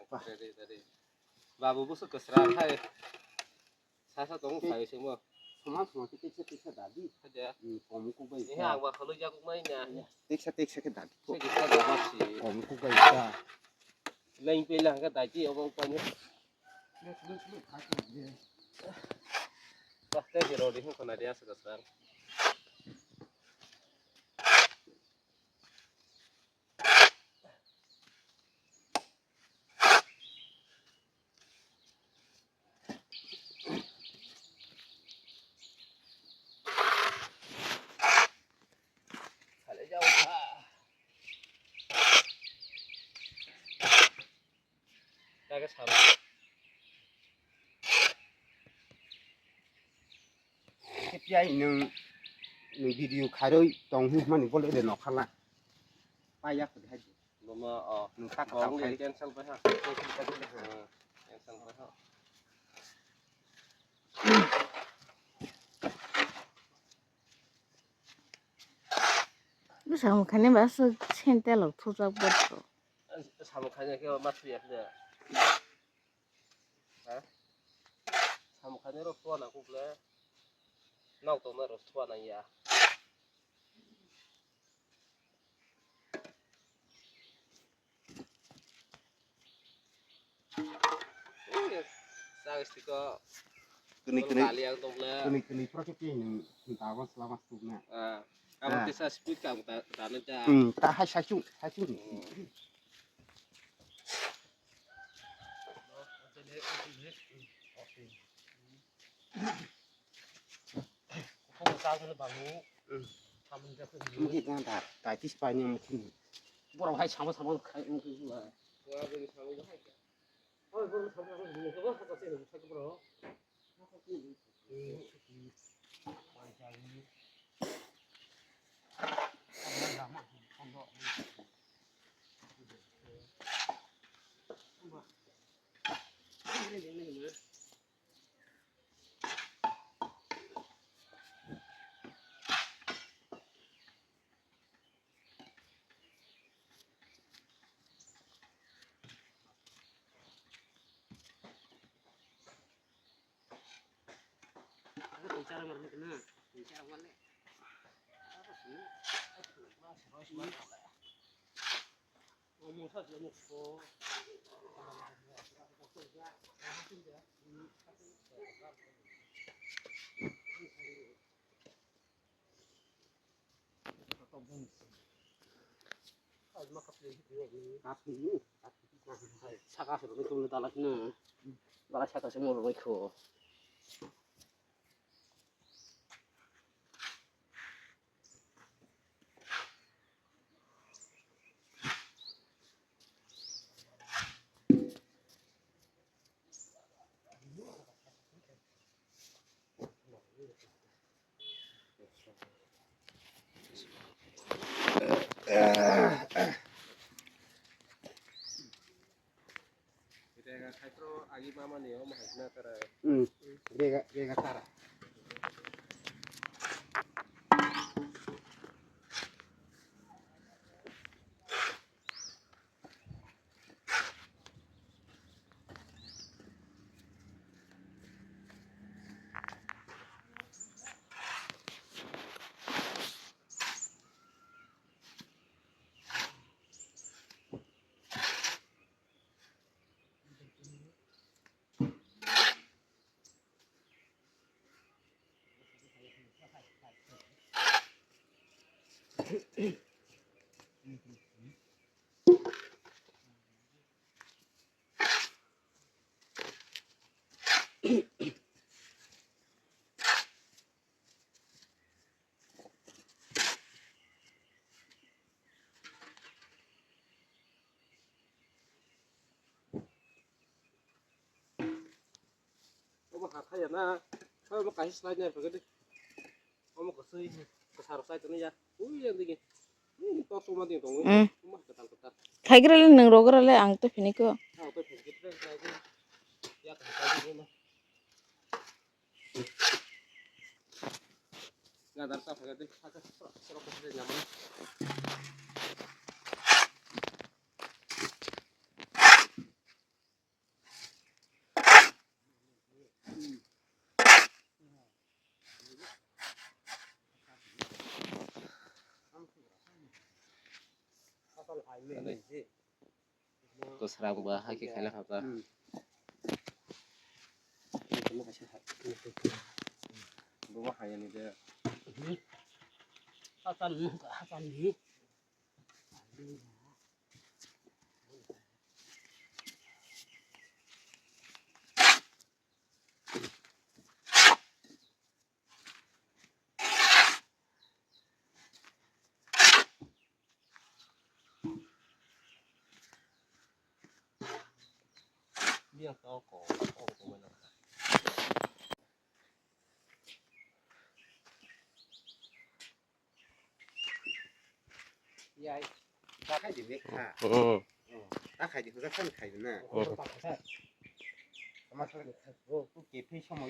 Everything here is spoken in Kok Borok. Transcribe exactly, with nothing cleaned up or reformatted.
Bah. Dadi, dadi. Babu busu kwsra khai. Sasa tong khai simo. Soma soma khe tiksa tiksa dadi. Haja. Hmm, kom kuk bai. Ini ang ba khalui jago mai na. Tiksa tiksa khe dadi. Segi sa dadi si. Kom kuk bai sa. Lain pe lang ka dadi obong pani. Bah, te jero di hung khona dia sa kwsra. Kale jao kha. Kage sabo. Kepiyai nwng, nwng video khairoi tong hwnmani bole de nokhala. Paiya kho de hai. Boma, oh. Nwng tak Bong tak khai. Cancel pai ha. Cancel pai ha. Hmm, cancel pai ha. Bwskango khaina ba aswk sentel rok thujak bwrwk rok. Samung khaina khe ma thwiya khe. Ha? Samung khaina rok thwa na kuk le. Nok tongna rok thwa na ya. Kini kini kini kini pro kiti ni dawa selama stuk na. Ah, kamu kisa speed kamu tak tak na ja. Hmm, tak hai sacung sacung. Mungkin kan tak, tak itu sepanjang mungkin. Borok hai sama sama khai mungkin juga. Saka se rwgwi tongwi dalak no. Dalak saka se mo rwgwi kho. Rega khai pro agi mama ni omo hai na tara. Hmm. Rega, rega tara. Obo ha thaya na, obo kaisa slide na pagadi. Omo kwsui kwsaro sai tongya. Ui, yang digi. Ui, tok suma ding tongo. Mm. Uma kwtal kwtal. Khaigra le nang rogra le ang to phini ko. Ang to phini ko, try, try, try. Ya, try, try, try, try. Gadar ta phagadi. Saka, saka, saka, saka, nyaman. Kwsrang ba hakhe khaina kha ta. Hmm. Bo hayani de. Hasan, hasan ni. Yai. Ta khai di mek kha. Hmm. Oh. Ta khai di, hwsa san khai di na. Hmm. Tama khai di kha. Oh, tu ke phi somo.